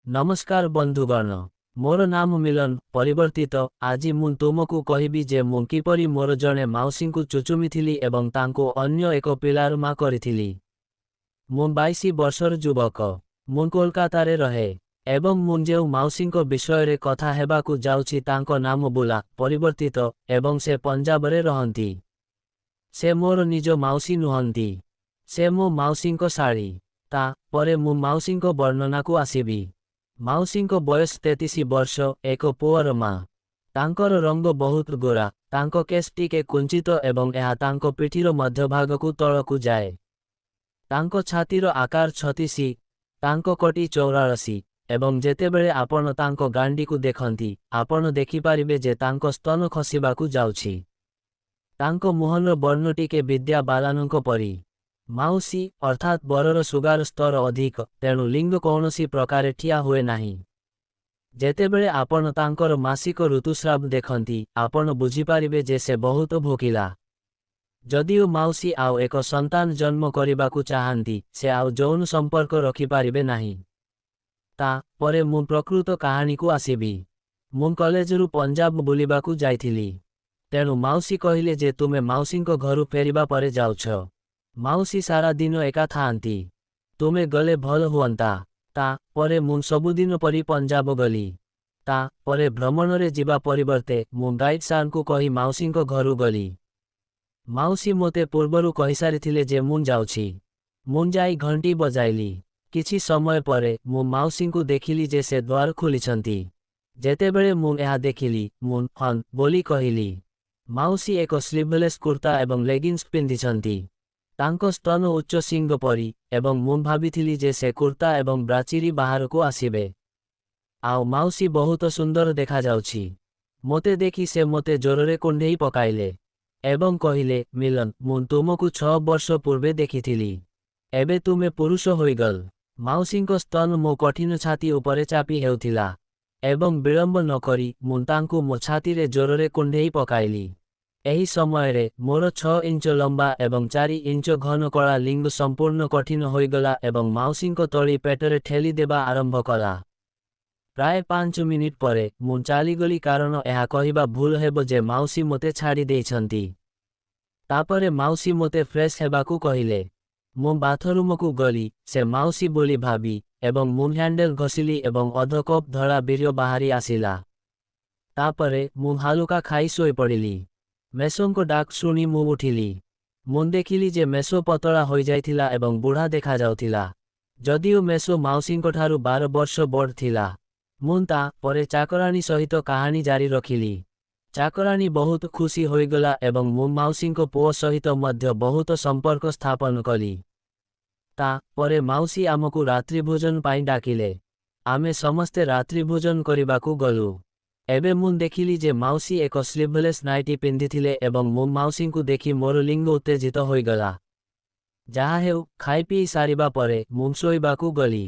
ନମସ୍କାର ବନ୍ଧୁଗଣ, ମୋର ନାମ ମିଲନ ପରିବର୍ତ୍ତିତ। ଆଜି ମୁଁ ତୁମକୁ କହିବି ଯେ ମୁଁ କିପରି ମୋର ଜଣେ ମାଉସୀଙ୍କୁ ଚୁଚୁମିଥିଲି ଏବଂ ତାଙ୍କୁ ଅନ୍ୟ ଏକ ପିଲାର ମା କରିଥିଲି। ମୁଁ 22 ବର୍ଷର ଯୁବକ। ମୁଁ କୋଲକାତାରେ ରହେ ଏବଂ ମୁଁ ଯେଉଁ ମାଉସୀଙ୍କ ବିଷୟରେ କଥା ହେବାକୁ ଯାଉଛି ତାଙ୍କ ନାମ ବୁଲା ପରିବର୍ତ୍ତିତ ଏବଂ ସେ ପଞ୍ଜାବରେ ରହନ୍ତି। ସେ ମୋର ନିଜ ମାଉସୀ ନୁହନ୍ତି, ସେ ମୋ ମାଉସୀଙ୍କ ଶାଳୀ। ତା ପରେ ମୁଁ ମାଉସୀଙ୍କ ବର୍ଣ୍ଣନାକୁ ଆସିବି। ମାଉସୀଙ୍କ ବୟସ 33 ବର୍ଷ, ଏକ ପୁଅର ମା। ତାଙ୍କର ରଙ୍ଗ ବହୁତ ଗୋରା, ତାଙ୍କ କେଶ ଟିକେ କୁଞ୍ଚିତ ଏବଂ ଏହା ତାଙ୍କ ପିଠିର ମଧ୍ୟଭାଗକୁ ତଳକୁ ଯାଏ। ତାଙ୍କ ଛାତିର ଆକାର 36, ତାଙ୍କ କଟି 44 ଏବଂ ଯେତେବେଳେ ଆପଣ ତାଙ୍କ ଗାଣ୍ଡିକୁ ଦେଖନ୍ତି, ଆପଣ ଦେଖିପାରିବେ ଯେ ତାଙ୍କ ସ୍ତନ ଖସିବାକୁ ଯାଉଛି। ତାଙ୍କ ମୁହଁର ବର୍ଣ୍ଣ ଟିକେ ବିଦ୍ୟା ବାଲାନଙ୍କ ପରି। ମାଉସୀ ଅର୍ଥାତ୍ ବରର ସୁଗାର ସ୍ତର ଅଧିକ, ତେଣୁ ଲିଙ୍ଗ କୌଣସି ପ୍ରକାରେ ଠିଆ ହୁଏ ନାହିଁ। ଯେତେବେଳେ ଆପଣ ତାଙ୍କର ମାସିକ ଋତୁସ୍ରାବ ଦେଖନ୍ତି, ଆପଣ ବୁଝିପାରିବେ ଯେ ସେ ବହୁତ ଭୋକିଲା। ଯଦିଓ ମାଉସୀ ଆଉ ଏକ ସନ୍ତାନ ଜନ୍ମ କରିବାକୁ ଚାହାନ୍ତି, ସେ ଆଉ ଯୌନ ସମ୍ପର୍କ ରଖିପାରିବେ ନାହିଁ। ତା ପରେ ମୁଁ ପ୍ରକୃତ କାହାଣୀକୁ ଆସିବି। ମୁଁ କଲେଜରୁ ପଞ୍ଜାବ ବୁଲିବାକୁ ଯାଇଥିଲି। ତେଣୁ ମାଉସୀ କହିଲେ ଯେ ତୁମେ ମାଉସୀଙ୍କ ଘରୁ ଫେରିବା ପରେ ଯାଉଛ। ମାଉସୀ ସାରା ଦିନ ଏକା ଥାଆନ୍ତି। ତୁମେ ଗଲେ ଭଲ ହୁଅନ୍ତା। ତା ପରେ ମୁଁ ସବୁଦିନ ପରି ପଞ୍ଜାବ ଗଲି। ତା ପରେ ଭ୍ରମଣରେ ଯିବା ପରିବର୍ତ୍ତେ ମୁଁ ଗାଇଡ୍ ସାର୍ଙ୍କୁ କହି ମାଉସୀଙ୍କ ଘରୁ ଗଲି। ମାଉସୀ ମୋତେ ପୂର୍ବରୁ କହିସାରିଥିଲେ ଯେ ମୁଁ ଯାଉଛି। ମୁଁ ଯାଇ ଘଣ୍ଟି ବଜାଇଲି। କିଛି ସମୟ ପରେ ମୁଁ ମାଉସୀଙ୍କୁ ଦେଖିଲି ଯେ ସେ ଦ୍ୱାର ଖୋଲିଛନ୍ତି। ଯେତେବେଳେ ମୁଁ ଏହା ଦେଖିଲି, ମୁଁ ହଁ ବୋଲି କହିଲି। ମାଉସୀ ଏକ ସ୍ଲିଭଲେସ୍ କୁର୍ତ୍ତା ଏବଂ ଲେଗିନ୍ସ ପିନ୍ଧିଛନ୍ତି। ତାଙ୍କ ସ୍ତନ ଉଚ୍ଚ ଶିଙ୍ଗ ପରି ଏବଂ ମୁଁ ଭାବିଥିଲି ଯେ ସେ କୁର୍ତ୍ତା ଏବଂ ବ୍ରାଚିରି ବାହାରକୁ ଆସିବେ। ଆଉ ମାଉସୀ ବହୁତ ସୁନ୍ଦର ଦେଖାଯାଉଛି। ମୋତେ ଦେଖି ସେ ମୋତେ ଜୋରରେ କୁଣ୍ଢେଇ ପକାଇଲେ ଏବଂ କହିଲେ, ମିଲନ, ମୁଁ ତୁମକୁ 6 ବର୍ଷ ପୂର୍ବେ ଦେଖିଥିଲି। ଏବେ ତୁମେ ପୁରୁଷ ହୋଇଗଲ। ମାଉସୀଙ୍କ ସ୍ତନ ମୋ କଠିନ ଛାତି ଉପରେ ଚାପି ହେଉଥିଲା ଏବଂ ବିଳମ୍ବ ନକରି ମୁଁ ତାଙ୍କୁ ମୋ ଛାତିରେ ଜୋରରେ କୁଣ୍ଢେଇ ପକାଇଲି। ଏହି ସମୟରେ ମୋର 6 ଇଞ୍ଚ ଲମ୍ବା ଏବଂ 4 ଇଞ୍ଚ ଘନ କଳା ଲିଙ୍ଗ ସମ୍ପୂର୍ଣ୍ଣ କଠିନ ହୋଇଗଲା ଏବଂ ମାଉସୀଙ୍କ ତଳି ପେଟରେ ଠେଲି ଦେବା ଆରମ୍ଭ କଲା। ପ୍ରାୟ 5 ମିନିଟ୍ ପରେ ମୁଁ ଚାଲିଗଲି, କାରଣ ଏହା କହିବା ଭୁଲ ହେବ ଯେ ମାଉସୀ ମୋତେ ଛାଡ଼ି ଦେଇଛନ୍ତି। ତାପରେ ମାଉସୀ ମୋତେ ଫ୍ରେଶ୍ ହେବାକୁ କହିଲେ। ମୁଁ ବାଥରୁମକୁ ଗଲି ସେ ମାଉସୀ ବୋଲି ଭାବି ଏବଂ ମୁଁ ହ୍ୟାଣ୍ଡେଲ ଘଷିଲି ଏବଂ ଅଧ କପ୍ ଧଳା ବୀର୍ଯ୍ୟ ବାହାରି ଆସିଲା। ତାପରେ ମୁଁ ହାଲୁକା ଖାଇ ଶୋଇପଡ଼ିଲି। ମେସୋଙ୍କ ଡାକ ଶୁଣି ମୁଁ ଉଠିଲି। ମୁଁ ଦେଖିଲି ଯେ ମେସୋ ପତଳା ହୋଇଯାଇଥିଲା ଏବଂ ବୁଢ଼ା ଦେଖାଯାଉଥିଲା, ଯଦିଓ ମେସୋ ମାଉସୀଙ୍କଠାରୁ 12 ବର୍ଷ ବଡ଼ ଥିଲା। ମୁଁ ତା ପରେ ଚାକରାଣୀ ସହିତ କାହାଣୀ ଜାରି ରଖିଲି। ଚାକରାଣୀ ବହୁତ ଖୁସି ହୋଇଗଲା ଏବଂ ମୁଁ ମାଉସୀଙ୍କ ପୁଅ ସହିତ ମଧ୍ୟ ବହୁତ ସମ୍ପର୍କ ସ୍ଥାପନ କଲି। ତା ପରେ ମାଉସୀ ଆମକୁ ରାତ୍ରିଭୋଜନ ପାଇଁ ଡାକିଲେ। ଆମେ ସମସ୍ତେ ରାତ୍ରିଭୋଜନ କରିବାକୁ ଗଲୁ। ଏବେ ମୁଁ ଦେଖିଲି ଯେ ମାଉସୀ ଏକ ସ୍ଲିଭଲେସ୍ ନାଇଟି ପିନ୍ଧିଥିଲେ ଏବଂ ମୁଁ ମାଉସୀଙ୍କୁ ଦେଖି ମୋର ଲିଙ୍ଗ ଉତ୍ତେଜିତ ହୋଇଗଲା। ଯାହାହେଉ, ଖାଇ ପିଇ ସାରିବା ପରେ ମୁଁ ଶୋଇବାକୁ ଗଲି।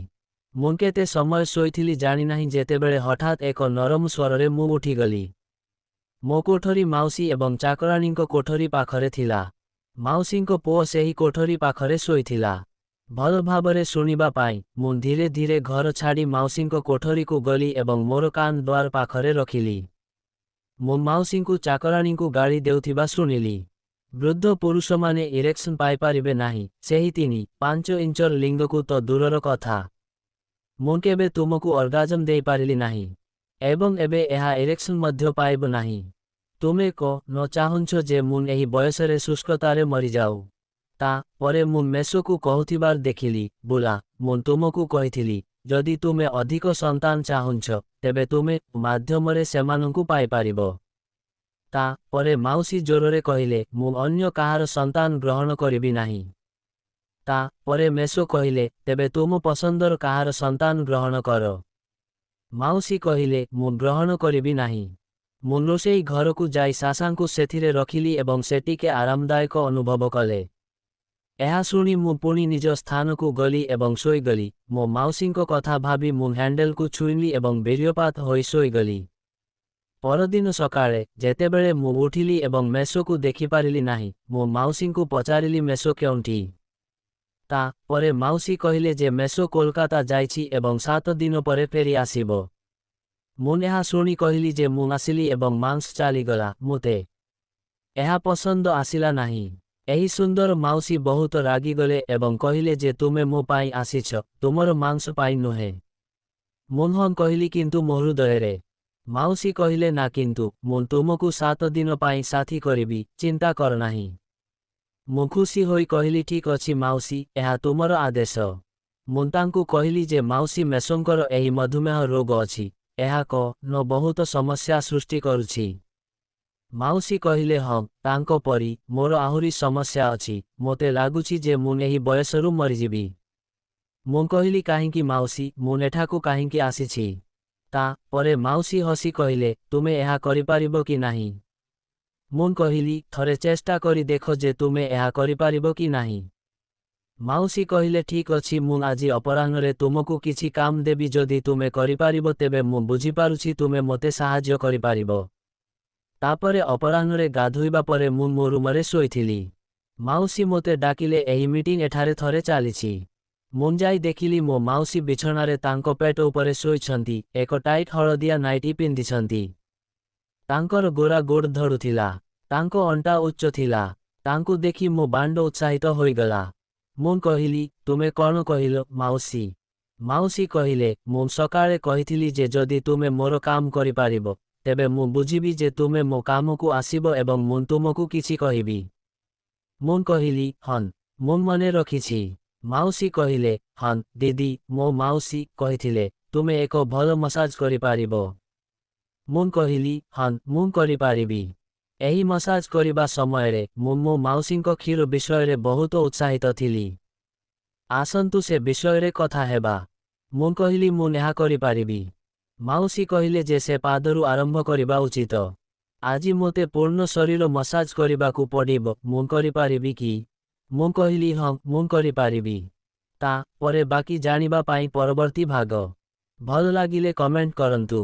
ମୁଁ କେତେ ସମୟ ଶୋଇଥିଲି ଜାଣିନାହିଁ, ଯେତେବେଳେ ହଠାତ୍ ଏକ ନରମ ସ୍ୱରରେ ମୁଁ ଉଠିଗଲି। ମୋ କୋଠରୀ ମାଉସୀ ଏବଂ ଚାକରାଣୀଙ୍କ କୋଠରୀ ପାଖରେ ଥିଲା। ମାଉସୀଙ୍କ ପୁଅ ସେହି କୋଠରୀ ପାଖରେ ଶୋଇଥିଲା। ଭଲ ଭାବରେ ଶୁଣିବା ପାଇଁ ମୁଁ ଧୀରେ ଧୀରେ ଘର ଛାଡ଼ି ମାଉସୀଙ୍କ କୋଠରୀକୁ ଗଲି ଏବଂ ମୋର କାନ ଦ୍ୱାର ପାଖରେ ରଖିଲି। ମୁଁ ମାଉସୀଙ୍କୁ ଚାକରାଣୀଙ୍କୁ ଗାଳି ଦେଉଥିବା ଶୁଣିଲି। ବୃଦ୍ଧ ପୁରୁଷମାନେ ଇରେକ୍ସନ୍ ପାଇପାରିବେ ନାହିଁ, ସେହି 3-5 ଇଞ୍ଚର ଲିଙ୍ଗକୁ ତ ଦୂରର କଥା। ମୁଁ କେବେ ତୁମକୁ ଅର୍ଗାଜମ୍ ଦେଇପାରିଲି ନାହିଁ ଏବଂ ଏବେ ଏହା ଇରେକ୍ସନ୍ ମଧ୍ୟ ପାଇବ ନାହିଁ। ତୁମେ ନ ଚାହୁଁଛ ଯେ ମୁଁ ଏହି ବୟସରେ ଶୁଷ୍କତାରେ ମରିଯାଉ? ତା ପରେ ମୁଁ ମେସୋକୁ କହୁଥିବାର ଦେଖିଲି, ବୁଲା, ମୁଁ ତୁମକୁ କହିଥିଲି, ଯଦି ତୁମେ ଅଧିକ ସନ୍ତାନ ଚାହୁଁଛ, ତେବେ ତୁମେ ମାଧ୍ୟମରେ ସେମାନଙ୍କୁ ପାଇପାରିବ। ତା ପରେ ମାଉସୀ ଜୋରରେ କହିଲେ, ମୁଁ ଅନ୍ୟ କାହାର ସନ୍ତାନ ଗ୍ରହଣ କରିବି ନାହିଁ। ତା ପରେ ମେସୋ କହିଲେ, ତେବେ ତୁମ ପସନ୍ଦର କାହାର ସନ୍ତାନ ଗ୍ରହଣ କର। ମାଉସୀ କହିଲେ, ମୁଁ ଗ୍ରହଣ କରିବି ନାହିଁ। ମୁଁ ରୋଷେଇ ଘରକୁ ଯାଇ ଶାଶାଙ୍କୁ ସେଥିରେ ରଖିଲି ଏବଂ ସେ ଟିକେ ଆରାମଦାୟକ ଅନୁଭବ କଲେ। ଏହା ଶୁଣି ମୁଁ ପୁଣି ନିଜ ସ୍ଥାନକୁ ଗଲି ଏବଂ ଶୋଇଗଲି। ମୋ ମାଉସୀଙ୍କ କଥା ଭାବି ମୁଁ ହ୍ୟାଣ୍ଡେଲକୁ ଛୁଇଁଲି ଏବଂ ବୀର୍ଯ୍ୟପାତ ହୋଇ ଶୋଇଗଲି। ପରଦିନ ସକାଳେ ଯେତେବେଳେ ମୁଁ ଉଠିଲି ଏବଂ ମେସୋକୁ ଦେଖିପାରିଲି ନାହିଁ, ମୁଁ ମାଉସୀଙ୍କୁ ପଚାରିଲି, ମେସୋ କେଉଁଠି? ତା ପରେ ମାଉସୀ କହିଲେ ଯେ ମେସୋ କୋଲକାତା ଯାଇଛି ଏବଂ 7 ଦିନ ପରେ ଫେରି ଆସିବ। ମୁଁ ଏହା ଶୁଣି କହିଲି ଯେ ମୁଁ ଆସିଲି ଏବଂ ମାଂସ ଚାଲିଗଲା। ମୋତେ ଏହା ପସନ୍ଦ ଆସିଲା ନାହିଁ। ଏହି ସୁନ୍ଦର ମାଉସୀ ବହୁତ ରାଗିଗଲେ ଏବଂ କହିଲେ ଯେ ତୁମେ ମୋ ପାଇଁ ଆସିଛ, ତୁମର ମାଂସ ପାଇଁ ନୁହେଁ। ମୁଁ ହଁ କହିଲି, କିନ୍ତୁ ମୋ ହୃଦୟରେ। ମାଉସୀ କହିଲେ, ନା, କିନ୍ତୁ ମୁଁ ତୁମକୁ 7 ଦିନ ପାଇଁ ସାଥୀ କରିବି, ଚିନ୍ତା କର ନାହିଁ। ମୁଁ ଖୁସି ହୋଇ କହିଲି, ଠିକ୍ ଅଛି ମାଉସୀ, ଏହା ତୁମର ଆଦେଶ। ମୁଁ ତାଙ୍କୁ କହିଲି ଯେ ମାଉସୀ, ମେସୋଙ୍କର ଏହି ମଧୁମେହ ରୋଗ ଅଛି, ଏହା କ ନ ବହୁତ ସମସ୍ୟା ସୃଷ୍ଟି କରୁଛି। ମାଉସୀ କହିଲେ, ହଁ, ତାଙ୍କ ପରି ମୋର ଆହୁରି ସମସ୍ୟା ଅଛି, ମୋତେ ଲାଗୁଛି ଯେ ମୁଁ ଏହି ବୟସରୁ ମରିଯିବି। ମୁଁ କହିଲି, କାହିଁକି ମାଉସୀ, ମୁଁ ଏଠାକୁ କାହିଁକି ଆସିଛି? ତା ପରେ ମାଉସୀ ହସି କହିଲେ, ତୁମେ ଏହା କରିପାରିବ କି ନାହିଁ? ମୁଁ କହିଲି, ଥରେ ଚେଷ୍ଟା କରି ଦେଖ ଯେ ତୁମେ ଏହା କରିପାରିବ କି ନାହିଁ। ମାଉସୀ କହିଲେ, ଠିକ୍ ଅଛି, ମୁଁ ଆଜି ଅପରାହ୍ନରେ ତୁମକୁ କିଛି କାମ ଦେବି, ଯଦି ତୁମେ କରିପାରିବ ତେବେ ମୁଁ ବୁଝିପାରୁଛି ତୁମେ ମୋତେ ସାହାଯ୍ୟ କରିପାରିବ। ତାପରେ ଅପରାହ୍ନରେ ଗାଧୋଇବା ପରେ ମୁଁ ମୋ ରୁମରେ ଶୋଇଥିଲି। ମାଉସୀ ମୋତେ ଡାକିଲେ, ଏହି ମିଟିଂ ଏଠାରେ ଥରେ ଚାଲିଛି। ମୁଁ ଯାଇ ଦେଖିଲି ମୋ ମାଉସୀ ବିଛଣାରେ ତାଙ୍କ ପେଟ ଉପରେ ଶୋଇଛନ୍ତି, ଏକ ଟାଇଟ୍ ହଳଦିଆ ନାଇଟି ପିନ୍ଧିଛନ୍ତି। ତାଙ୍କର ଗୋରା ଗୋଡ଼ ଧରୁଥିଲା। ତାଙ୍କ ଅଣ୍ଟା ଉଚ୍ଚ ଥିଲା। ତାଙ୍କୁ ଦେଖି ମୋ ବାଣ୍ଡ ଉତ୍ସାହିତ ହୋଇଗଲା। ମୁଁ କହିଲି, ତୁମେ କ'ଣ କହିଲ ମାଉସୀ? ମାଉସୀ କହିଲେ, ମୁଁ ସକାଳେ କହିଥିଲି ଯେ ଯଦି ତୁମେ ମୋର କାମ କରିପାରିବ, ତେବେ ମୁଁ ବୁଝିବି ଯେ ତୁମେ ମୋ କାମକୁ ଆସିବ ଏବଂ ମୁଁ ତୁମକୁ କିଛି କହିବି। ମୁଁ କହିଲି, ହଁ, ମୁଁ ମନେ ରଖିଛି। ମାଉସୀ କହିଲେ, ହଁ ଦିଦି, ମୋ ମାଉସୀ କହିଥିଲେ ତୁମେ ଏକ ଭଲ ମସାଜ କରିପାରିବ। ମୁଁ କହିଲି, ହଁ, ମୁଁ କରିପାରିବି। ଏହି ମସାଜ କରିବା ସମୟରେ ମୁଁ ମୋ ମାଉସୀଙ୍କ କ୍ଷୀର ବିଷୟରେ ବହୁତ ଉତ୍ସାହିତ ଥିଲି। ଆସନ୍ତୁ ସେ ବିଷୟରେ କଥା ହେବା। ମୁଁ କହିଲି, ମୁଁ ଏହା କରିପାରିବି। ମାଉସୀ କହିଲେ ଯେ ସେ ପାଦରୁ ଆରମ୍ଭ କରିବା ଉଚିତ। ଆଜି ମୋତେ ପୂର୍ଣ୍ଣ ଶରୀର ମସାଜ କରିବାକୁ ପଡ଼ିବ, ମୁଁ କରିପାରିବି କି? ମୁଁ କହିଲି, ହଁ, ମୁଁ କରିପାରିବି। ତା ପରେ ବାକି ଜାଣିବା ପାଇଁ ପରବର୍ତ୍ତୀ ଭାଗ ଭଲ ଲାଗିଲେ କମେଣ୍ଟ କରନ୍ତୁ।